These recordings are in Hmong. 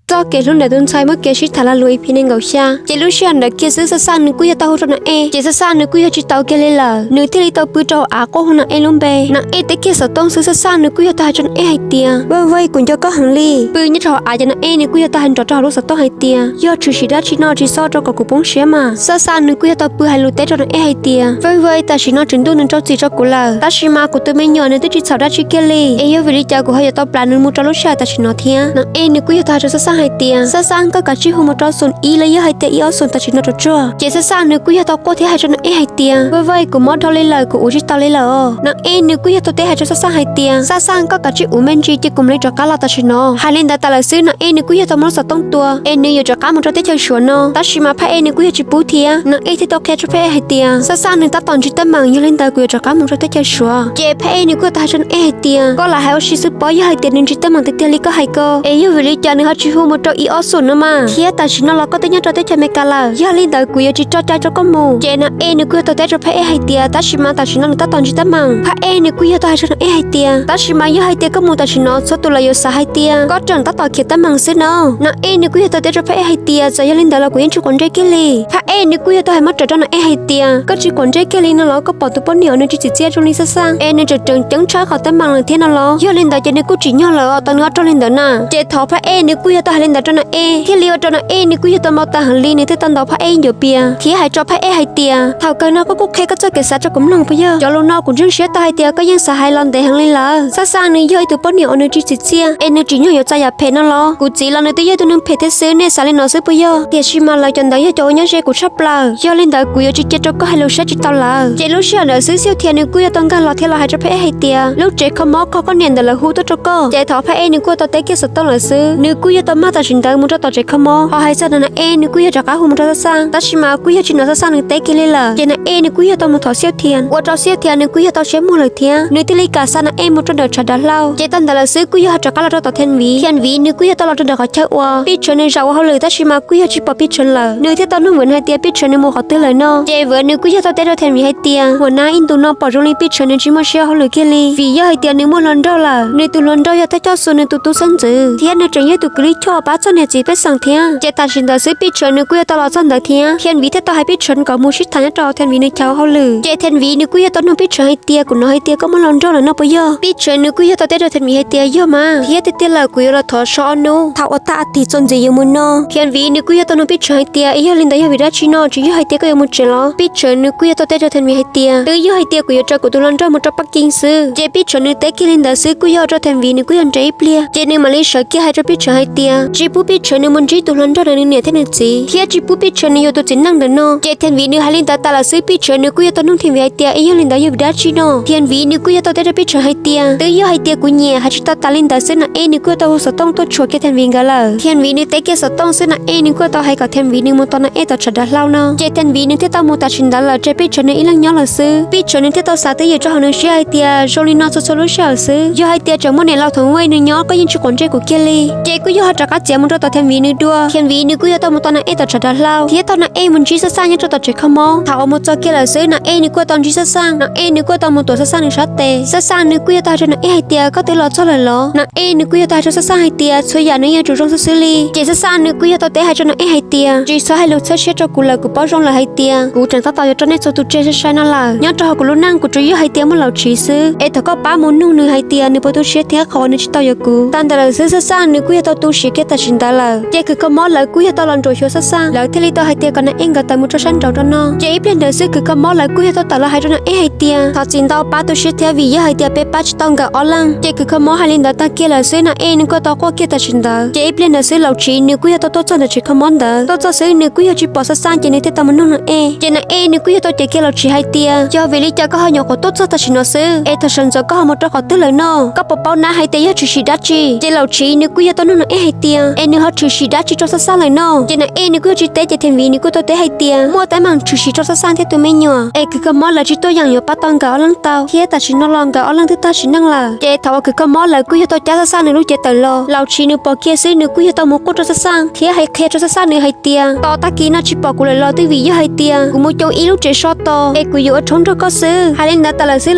Txoj kev hlub ntawm tus ntxhais muab kev sib tham lag luam E P nees nkaum xya. Ces lub sij hawm ntawd kiag xwb Xab Xaj nws kuj yog tau hu rau Na Ej, ces Xab Xaj nws kuj yog tsis tau kiag li lawm, nws thiaj li tau pw rau hauv av quaj hu Na Ej lub npe. Na Ej teb kiag xov tooj xwb Xab Xaj nws kuj yog tau hais rau Na Ej hais tias, Vaj Vaj, kuv nco koj heev li. Pw nyob rau hauv av ces Na Ej nws kuj yog tau hais nrov rau hauv lub xov tooj hais tias, Yog tshwm sim dab tsi no tsis txhob ua rau kom kuv poob siab mas. Xab Xaj nws kuj yog tau pw hais lus teb rau Na Ej hais tias, Vaj Vaj, tam sim no Tswv Ntuj nws rau txim rau kuv lawm, tab sis mas kuv tus me nyuam nws twb tsis txhaum dab tsi kiag li, es yog vim li cas kuv ho yuav tau plam nws mus rau lub sij hawm tam sim no thiab? Na Ej nws kuj yog tau hais rau Xab Xaj hais tias, Xab Xaj, koj kav tsij hu mus rau xoom ib los yog hais tias ib ob xoom tam sim no rau tsuag. Ces Xab Xaj nws kuj yog tau quaj thiab hais rau Na Ej hais tias, Vaj Vaj, kuv mob dhau li lawm, kuv ua tsis tau li lawm os. Na Ej nws kuj yog tau teb hais rau Xab Xaj hais tias, Xab Xaj, koj kav tsij ua me ntsis ces kuv mam li rov qab los tam sim no. Hais li ntawd tas lawm xwb Na Ej nws kuj yog tau muab lub xov tooj tua es nws yuav rov qab mus rau teb chaws Suav no, tab sis mas Phaj Ej nws kuj yog tsis pub thiab. Na Ej thiaj tau qhia rau Phaj Ej hais tias, Xab Xaj nws tab tom ntsib teeb meem, yog li ntawd kuv yuav rov qab mus rau teb chaws Suav. Ces Phaj Ej nws kuj tau hais rau Na Ej hais tias, Koj lam hais ua si xwb pob, yog hais tias nws ntsib teeb meem tiag tiag li koj hais ko, es yog vim li cas nws ho tsis hu mus rau ib ob xoom no mas, thiab tam sim no los koj twb nyob rau teb chaws Amelikas lawm, yog li ntawd kuv yuav tsis tso cai rau koj mus. Ces Na Ej nws kuj yog tau teb rau Phaj Ej hais tias, Tab sis mas tam sim no nws tab tom ntsib teeb meem. Phaj Ej nws kuj yog tau hais rau Na Ej hais tias, Tab sis mas yog hais tias koj mus tam sim no txhua tus los yuav xav hais tias koj tseem tab tom khiav teeb meem xwb no. Na Ej nws kuj yog tau teb rau Phaj Ej hais tias, Txawm yog li ntawd los kuv yeej tsis quav ntsej kiag li. Phaj Ej nws kuj yog tau hais mob raws rau Na Ej hais tias, Koj tsis quav ntsej kiag li no los? Koj pom tus poj niam uas nws tsis txim txiaj zoo li Xab Xaj es nws tseem tseem ceeb tshaj qhov teeb meem lawm thiab no los? Yog li ntawd ces nws kuj tsim nyog lawm os, tau nws ua raug li ntawd na. Ces thov Phaj Ej nws kuj yog tau hais li ntawd rau Na Ej, thiaj li ua rau Na Ej nws kuj yog tau npau taws heev li, nws thiaj tau ntaus Phaj Ej ib ncuav pias thiab hais rau Phaj Ej hais tias, Thaum kawg no koj kuj qhia koj txoj kev xav rau kuv mloog puas yog? Cov lus no kuv ntseeg siab tau hais tias koj yeej xav hais los ntev heev li lawm. Xab Xaj nws yog ib tug poj niam uas nws tsis txim txiaj es nws tsim nyog yuav txais yam phem no los? Kuv txiv los nws twb yog ib tug neeg phem thiab xwb, nej xav li no xwb puas yog? Tiam sis mas lawv cov ntawd yog cov uas nyob ze kuv tshaj plaws, yog li ntawd kuv yuav tsis cia rau koj hais lus saib tsis taus lawm. Ces lub sij hawm ntawd xwb Xiauj Thias nws kuj yog tau nkag los thiab los hais rau Phaj Ej hais tias, Lub tsev kho mob koj, koj niam ntawd lawv hu tuaj rau koj. Ces thov Phaj Ej nws kuj tau teb kiag xov tooj lawm xwb, nws kuj yog tau mag tam sim ntawd mus rau tom tsev kho mob. Ho hais txog ntawm Na Ej nws kuj yog rov qab hu mus rau Xab Xaj, tab sis mas kuj yog tsis hnov Xab Xaj nws teb kiag li lawm. Ces Na Ej nws kuj yog tau mus thov Xiauj Thias, ua rau Xiauj Thias nws kuj yog tau siab muag lawm thiab, nws thiaj li kam xa Na Ej mus rau nram tshav dav hlau. Ces tag ntawd lawm xwb kuj yog rov qab los rau tom Thiam Viv. Thiam Viv nws kuj yog tau los rau nram qhov chaw uas Pij Tshawv nws zaum ua hauj lwm, tab sis mas kuj yog tsis pom Pij Tshawv lawm, nws thiaj tau nug Vwm hais tias Pij Tshawv nws mus qhov twg lawm no. Ces Vwm nws kuj yog tau teb rau Thiam Viv hais tias, Huam nab, ib ntus no pom zoo li Pij Tshawv nws tsis muaj siab ua hauj lwm kiag li, vim yog hais tias nws muaj hluas nraug lawm, nws tus hluas nraug yog Thaj Coj Xu nws tus tub xeeb ntxwv, thiab nws tseem yog tus kws lij choj pab txog niam txiv pej xeem thiab. Ces tam sim ntawd xwb Pij Tshawv nws kuj yog tau los txog ntawd thiab, Thiam Viv thiaj tau hais Pij Tshawv kom mus sib tham nyob rau Thiam Viv nws chaw ua hauj lwm. Ces Thiam Viv nws kuj yog tau nug Pij Tshawv hais tias, Kuv hnov hais tias koj muaj hluas nraug lawm no puas yog? Pij Tshawv nws kuj yog tau teb rau Thiam Viv hais tias, Yog mas, thiab tiag tiag lawm, kuv yuav los thov so ob hnub, thaum uas tag as thiv txuas ntxiv yuav mus no. Thiam Viv nws kuj yog tau nug Pij Tshawv hais tias, Es yog li ntawd yog vim dab tsi no, tsis yog hais tias koj yuav mus tsev los? Pij Tshawv nws kuj yog tau teb rau Thiam Viv hais tias, Twb yog hais tias kuv yuav tso kuv tus hluas nraug mus rau Paj Keeg xwb. Ces Pij Tshawv nws teb kiag li ntawd xwb kuj yog ua rau Thiam Viv nws kuj yog nres ib pliag. Ces nws mam li sawv kiag hais rau Pij Tshawv hais tias, Tsis pub Pij Tshawv nws mus ntsib tus hluas nraug ntawm nws niam thiab nws txiv, thiab tsis pub Pij Tshawv nws yuav tus txiv neej ntawm no. Ces Thiam Viv nws hais li ntawd tas lawm xwb Pij Tshawv nws kuj yog tau nug Thiam Viv hais tias, Es yog li ntawd yog vim dab tsi no? Thiam Viv nws kuj yog tau teb rau Pij Tshawv hais tias, Twb yog hais tias kuv nyiam. Hais tsis tau tas li ntawd xwb Na Ej nws kuj tau hu xov tooj tuaj tshuam kiag Thiam Viv nkawd lawm. Thiam Viv nws teb kiag xov tooj xwb Na Ej nws kuj tau hais kom Thiam Viv nws mus tos Na Ej tom tshav dav hlau no. Ces Thiam Viv nws thiaj tau mus tam sim ntawd lawm, tseg Pij Tshawv nws ib leeg nyob lawm xwb. Pij Tshawv nws thiaj tau xav twj ywm rau hauv nws siab hais tias, Zoo li no txhua txhua lub sij hawm xwb, yog hais tias tseem muaj niam laus Thoom Vaj nws nyob koj yeej tsis quav ntsej kuv kiag li. Ces kuj yog ho rov qab txiav mus rau tom Thiam Viv nws dua. Thiam Viv nws kuj yog tau mus tos Na Ej tom tshav dav hlau thiab tau Na Ej mus ntsib Xab Xaj nyob rau tom tsev kho mob. Thaum uas mus txog kiag lawm xwb Na Ej nws kuj tau mus ntsib Xab Xaj, Na Ej nws kuj tau mus tuav Xab Xaj nws sab tes. Xab Xaj nws kuj yog tau hais rau Na Ej hais tias, Koj twb los txog lawm los? Na Ej nws kuj yog tau hais rau Xab Xaj hais tias, Txhua yam nws yeej yuav tsum zoo xwb xwb li. Ces Xab Xaj nws kuj yog tau teb hais rau Na Ej hais tias, Tsis txhob hais lus txhawb siab rau kuv lawm, kuv paub zoo lawm hais tias kuv tseem tab tom yuav rau nej txhua tus tseg sai sai no lawm. Nyob rau hauv kuv lub neej kuv tsuas yog hais tias muaj Laus Tsis xwb, es thov koj pab mus nug nws hais tias nws puas tu siab thiab qhov uas nws tsis tau yuav kuv. Tag ntawd lawm xwb Xab Xaj nws kuj yog tau tu siav kiag tam sim ntawd lawm. Ces kws kho mob lawv kuj yog tau los nraum xyuas Xab Xaj, lawv thiaj li tau hais tias kom Na Ej nkawd tawm mus rau sab nraud rau no. Ces ib pliag ntawd xwb kws kho mob lawv kuj yog tau tawm los hais rau Na Ej hais tias, Thov txim ntau pab tu siab thiab, vim yog hais tias peb pab tsis tau nkawd ob leeg. Ces kws kho mob hais li ntawd tag kiag lawm xwb Na Ej nws kuj tau quaj kiag tam sim ntawd. Ces ib pliag ntawd xwb Laus Tsis nws kuj yog tau tuaj txog ntawm tsev kho mob ntawd. Tuaj txog xwb nws kuj yog tsis pom Xab Xaj ces nws thiaj tau mus nug Na Ej. Ces Na Ej nws kuj yog tau cev kiag Laus Tsis hais tias, Yog vim li cas koj ho nyuam qhuav tuaj txog tam sim no xwb, es thaum sawv ntxov koj ho mus rau qhov twg lawm no? Koj puas paub nab hais tias yog tshwm sim dab tsi? Ces Laus Tsis nws kuj yog tau nug Na Ej hais tias, Es nws ho tshwm sim dab tsi rau Xab Xaj lawm no? Ces Na Ej nws kuj yog tsis teb ces Thiam Viv nws kuj tau teb hais tias, Muaj teeb meem tshwm sim rau Xab Xaj thiab tus me nyuam, es kws kho mob lawv tsis tuaj yeem yuav pab tau nkawd ob leeg tau, thiab tam sim no los nkawd ob leeg twb tag sim neej lawm. Ces thaum uas kws kho mob lawv kuj yog tau cab Xab Xaj nws lub cev tawm los, Laus Tsis nws pom kiag xwb nws kuj yog tau mus quaj rau Xab Xaj thiab hais qhia rau Xab Xaj nws hais tias, Tos tag kis no tsis pom kuv lawm los twb vim yog hais tias kuv mus coo ib lub tsev so tos es kuv yuav ua tshoob nrog koj xwb. Hais li ntawd tas lawm xwb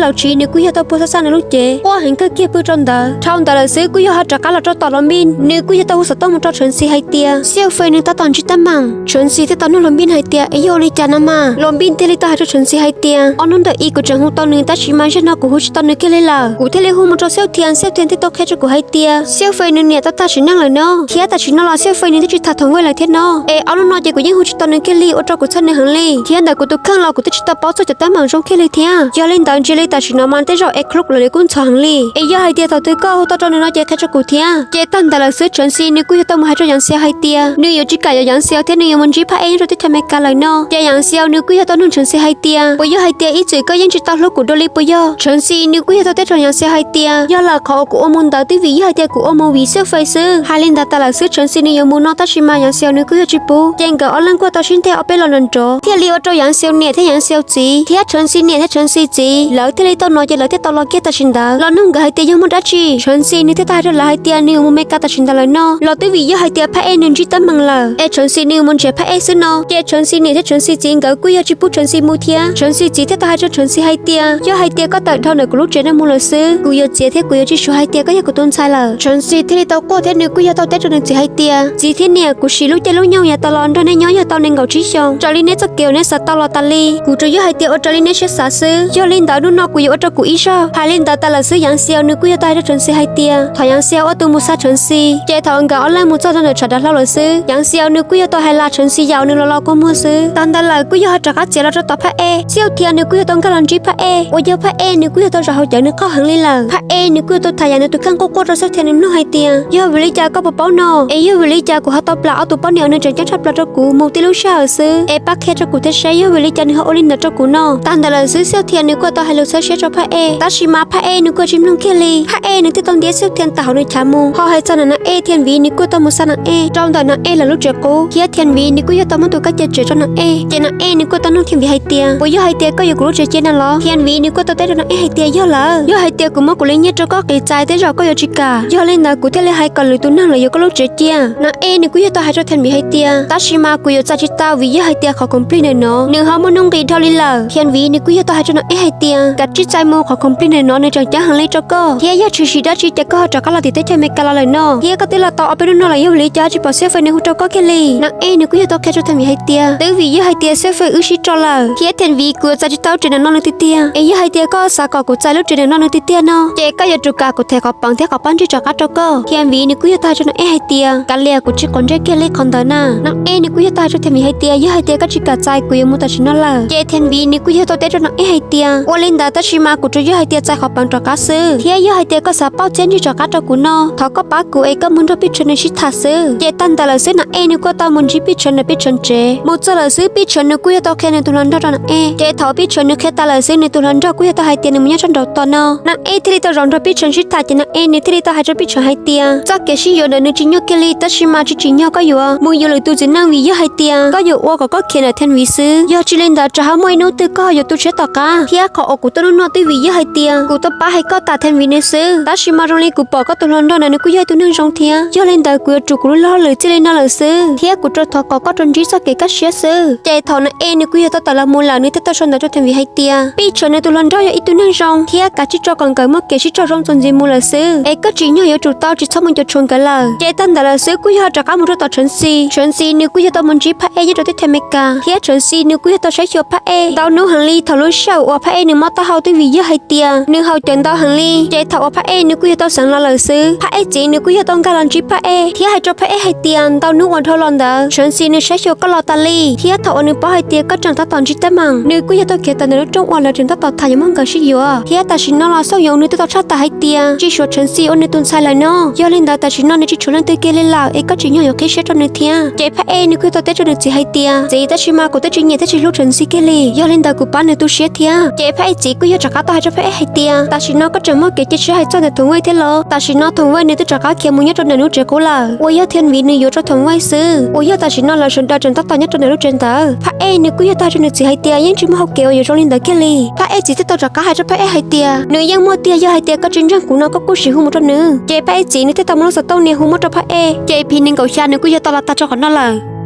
Laus Tsis nws kuj yog tau puag Xab Xaj nws lub cev quaj heev kawg kiag pw rau ntawd. Dhau ntawd lawm xwb kuj yog ho rov qab los rau tom los npij, nws kuj yog tau hu xov tooj mus rau Tshawv Ntxis hais tias Xiauj Fais nws tab tom ntsib teeb meem. Tshawv Ntxis thiaj tau nug Luas Npij hais tias es yog ua li cas no mas? Luas Npij thiaj li tau hais rau Tshawv Ntxis hais tias ob hnub ntawm i kuv tseem hu tau nws tab sis mas zaum no kuv hu tsis tau nws kiag li lawm. Kuv thiaj li hu mus rau Xiauj Thias, Xiauj Thias thiaj tau qhia rau kuv hais tias Xiauj Fais nws niam tau tag sim neej lawm no, thiab tam sim no los Xiauj Fais nws twb tsis tham thoom vej lawm thiab no. Es ob hnub no ces kuv yeej hu tsis tau nws kiag li ua rau kuv txhawj nws heev li, thiab ntawm kuv tus kheej los kuv twb tsis tau paub txog cov teeb meem zoo kiag li thiab. Yog li ntawd ntshe li tam sim no mas tej zaum es Klub lawv kuj ntxhov heev li. Es yog hais tias thaum twg koj hu tau rau nws no ces qhia rau kuv thiab. Ces tag ntawd lawm xwb Tshawv Ntxis nws kuj yog tau mus hais rau Yaav Xias hais tias nws yuav tsis kam Yaav Xias thiab nws yuav mus ntsib phab ej nyob rau teb chaws Amelikas lawm no. Ces Yaav Xias nws kuj yog tau nug Tshawv Ntxis hais tias puas yog hais tias ib txwm koj yeej tsis tau hlub kuv dua li puas yog? Tshawv Ntxis nws kuj yog tau teb rau Yaav Xias hais tias yog lawm, qhov uas kuv ua mus ntawd twb vim yog hais tias kuv ua mus vim Xiauj Fais xwb. Hais li ntawd tas lawm xwb Tshawv Ntxis nws yuav mus no tab sis mas Yaav Xias nws kuj yog tsis pub. Ces nkawd ob leeg kuj tau sib nteg ob peb los nrov nrov thiaj li ua rau Yaav Xias niam thiab Yaav Xias txiv thiab Tshawv Ntxis niam thiab Tshawv Ntxis txiv lawv thiaj li tau hnov ces lawv thiaj tau los kiag tam sim ntawd los nug nkawd hais tias yog muaj dab tsi. Tshawv Ntxis nws thiaj tau hais rau lawv hais tias nws yuav mus Amelikas tam sim ntawd lawm no los twb vim yog hais tias phab ej nws ntsib teeb meem lawm es Tshawv Ntxis nws yuav mus nrhiav phab ej xwb no. Ces Tshawv Ntxis niam thiab Tshawv Ntxis txiv nkawd kuj yog tsis pub Tshawv Ntxis mus thiab. Tshawv Ntxis txiv thiaj tau hais rau Tshawv Ntxis hais tias yog hais tias koj tawm dhau ntawm kuv lub tsev no mus lawm xwb, kuv yuav txiav thiab kuv yuav tsis suav hais tias koj yog kuv tus ntxhais lawm. Tshawv Ntxis thiaj li tau quaj thiab nws kuj yog tau teb rau nws txiv hais tias txiv thiab niam, kuv siv lub caij lub nyoog yav tas los nrog nej nyob yog tau nees nkaum tsib xyoos. Raws li neb txoj kev uas neb xav tau los tas li, kuv tsuas yog hais tias ua raws li neb siab xav xwb. Yog li ntawd hnub no kuv yuav ua rau kuv ib zaug. Hais li ntawd tas lawm xwb Yaav Xias nws kuj yog tau hais rau Tshawv Ntxis hais tias thov Yaav Xias ua tus mus xa Tshawv Ntxis. Ces thaum nkawd ob leeg mus txog rau ntawm tshav dav hlau lawm xwb Yaav Xias nws kuj yog tau hais las Tshawv Ntxis yam uas nws los los kua muag xwb. Tag ntawd lawm kuj yog ho rov qab txiav los rau tom phab ej. Xiauj Thias nws kuj yog tau nkag los ntsib phab ej uas yog phab ej nws kuj yog tau zam hauv cawv nws qaug heev li lawm. Phab ej nws kuj yog tau tham yam nws tus kheej quaj quaj rau Xiauj Thias nws mloog hais tias yog vim li cas koj puas paub no es yog vim li cas kuv ho tau plam ob tug poj niam uas nws tseem ceeb tshaj plaws rau kuv mus tib lub sij hawm xwb es pab qhia rau kuv thiab saib yog vim li cas nws ho ua li ntawd rau kuv no. Tag ntawd lawm xwb Xiauj Thias nws kuj tau hais lus txhawb siab rau phab ej tab sis mas phab ej nws kuj tsis mloog kiag li. Phab ej nws thiaj tau ntiab Xiauj Thias tawm hauv nws chav mus ho hais txog nam nam ej Thian Viv nws kuj tau mus xa nam ej rau ntawm nam ej lawv lub tsev qub thiab Thian Viv nws kuj yog tau muab tus kab cia tsev rau nam ej. Ces nam ej nws kuj tau nug Thian Viv hais tias puas yog hais tias koj yuav kuv lub tsev cia no los? Thian Viv nws kuj tau teb rau nam ej hais tias yog lawm, yog hais tias kuv muab kuv li nyiaj rau koj qiv txais tej zaum koj yuav tsis kam. Yog li ntawd kuv thiaj li hais kom lwm tus neeg los yuav koj lub tsev cia. Nam ej nws kuj yog tau hais rau Thian Viv hais tias tab sis mas kuv yuav txais tsis tau vim yog hais tias qhov khoom plig ntawm no nws ho muaj nuj nqis dhau li lawm. Thian Viv nws kuj yog tau hais rau nam ej hais tias kav tsij txais mus, qhov khoom plig ntawm no nws tseem ceeb heev li rau koj thiab yog tshwm sim dab tsi ces koj ho rov qab los tim teb chaws Amelikas los lawm no thiab koj twb los tau ob peb hnub no lawm yog vim li cas tsis pom Xiauj Fais nws hu rau koj kiag li. Nam ej nws kuj yog tau qhia rau Thian Viv hais tias twb vim yog hais tias Xiauj Fais wb sib rau lawm thiab Thian Viv kuv yuav txais tsis tau lub tsev ntawm no nws tiag tiag. Es yog hais tias koj xav kom kuv txais lub tsev ntawm no nws tiag tiag no ces koj yuav tsum kam kuv them qhov peev thiab qhov pob ntseg rov qab rau koj. Thian Viv nws kuj yog tau hais rau nam ej hais tias kav liam, kuv tsis quav ntsej kiag li qhov ntawd na. Nam ej nws kuj yog tau hais rau Thian Viv hais tias yog hais tias koj tsis kam txais kuv yuav mus tam sim no lawm. Ces Thian Viv nws kuj yog tau teb rau nam ej hais tias ua li ntawd tab sis mas kuv tsuas yog hais tias txais qhov peev rov qab xwb thiab yog hais tias koj xav pauj txiaj ntsig rov qab rau kuv no thov koj pab kuv es koj mus nrog Pij Tshawv nws sib tham xwb. Ces tag ntawd lawm xwb nam ej nws kuj tau mus ntsib Pij Tshawv ntawm Pij Tshawv tsev. Mus txog lawm xwb Pij Tshawv nws kuj yog tau qhia nws tus hluas nraug rau nam ej. Ces thaum Pij Tshawv nws qhia tas lawm xwb nws tus hluas nraug kuj yog tau hais tias nws mus nyob rau nraum tod no. Nam ej thiaj li tau zaum nrog Pij Tshawv sib tham ces nam ej nws thiaj li tau hais rau Pij Tshawv hais tias txoj kev sib yuav ntawm nws tsis nyuaj kiag li tab sis mas tsis tsim nyog koj yuav mus yuav lwm tus txiv neej vim yog hais tias koj yuav ua kom koj khiav ntawm Thian Viv xwb. Yog tsis li ntawd tsam ho muaj ib hnub twg koj ho yuav tu siab tom qab thiab qhov uas kuv tuaj hnub no twb vim yog hais tias kuv tuaj pab hais koj tas Thian Viv nws xwb tab sis mas zoo li kuv pom koj tus hluas nraug ntawd nws kuj yog ib tug neeg zoo thiab. Yog li ntawd kuv yuav tsum kuv lub hauj lwm txij li no lawm xwb thiab kuv rau thov kom koj rau ntsib txoj kev kaj siab xwb. Ces thaum nam ej nws kuj yog tau tawm los mus lawm nws thiaj tau sau ntawv rau Thian Viv hais tias Pij Tshawv nws tus hluas nraug yog ib tug neeg zoo thiab kav tsij tso kom nkawd muaj kev sib raug zoo txuas ntxiv mus lawm xwb es koj tsim nyog yuav tsum tau tsis txhob mus cuag tshuav nkawd lawm. Ces tag ntawd lawm xwb kuj yog rov qab mus rau tom Tshawv Ntxis. Tshawv Ntxis nws kuj yog tau mus ntsib phab ej nyob rau teb chaws Amelikas thiab Tshawv Ntxis nws kuj yog tau saib xyuas phab ej ntau hnub heev li. Thaum lub sij hawm uas phab ej nws mob taub hau twb vim yog hais tias nws haus cawv ntau heev li ces thaum uas phab ej nws kuj yog tau xeev los lawm xwb phab ej txiv nws kuj yog tau nkag los ntsib phab ej thiab hais rau phab ej hais tias ntau hnub uas dhau los ntawd Tshawv Ntxis nws saib xyuas koj los tas li thiab thaum uas nws paub hais tias koj tseem tab tom ntsib teeb meem nws kuj yog tau khiav tawm ntawm lub rooj uas lawv tseem tab tom tham yuav muab nkawd sib yuav thiab tam sim no los Xyooj Yoov nws twb tau tshaj tawm hais tias tsis suav Tshawv Ntxis ua nws tus ntxhais lawm no. Yog li ntawd tam sim no nws tsis tshuav leej twg kiag li lawm es koj tsim nyog yuav qhib siab rau nws thiab. Ces phab ej nws kuj tau teb rau nws txiv hais tias txiv, tab sis mas kuv twb tsis nyiam thiab tsis hlub Tshawv Ntxis kiag li, yog li ntawd kuv pab nws tu siab thiab. Ces phab ej txiv kuj yog rov qab tau hais rau phab ej hais tias tam sim no koj tseem muaj kev cia siab hais txog ntawm Thoom Vej thiab los? Tam sim no Thoom Vej nws twb rov qab khiav mus nyob rau ntawm lub tsev qub lawm uas yog Thiaj Viv nws yuav rau Thoom Vej xwb uas yog tam sim no lawv sawv daws tseem tab tom nyob rau ntawm lub tsev ntawd. Phab ej nws kuj yog tau hais rau nws txiv hais tias yeej tsis muaj hauv kev uas yuav zoo li ntawd kiag li. Phab ej txiv thiaj tau rov qab hais rau phab ej hais tias nws yeej muaj tiag, yog hais tias koj tsis ntseeg kuv no koj kuj sim hu mus rau nws. Ces phab ej txiv nws thiaj tau muab lub xov tooj nias hu muab rau phab ej. Ces ep nees nkaum xya nws kuj yog tau los tag rau qhov no lawm.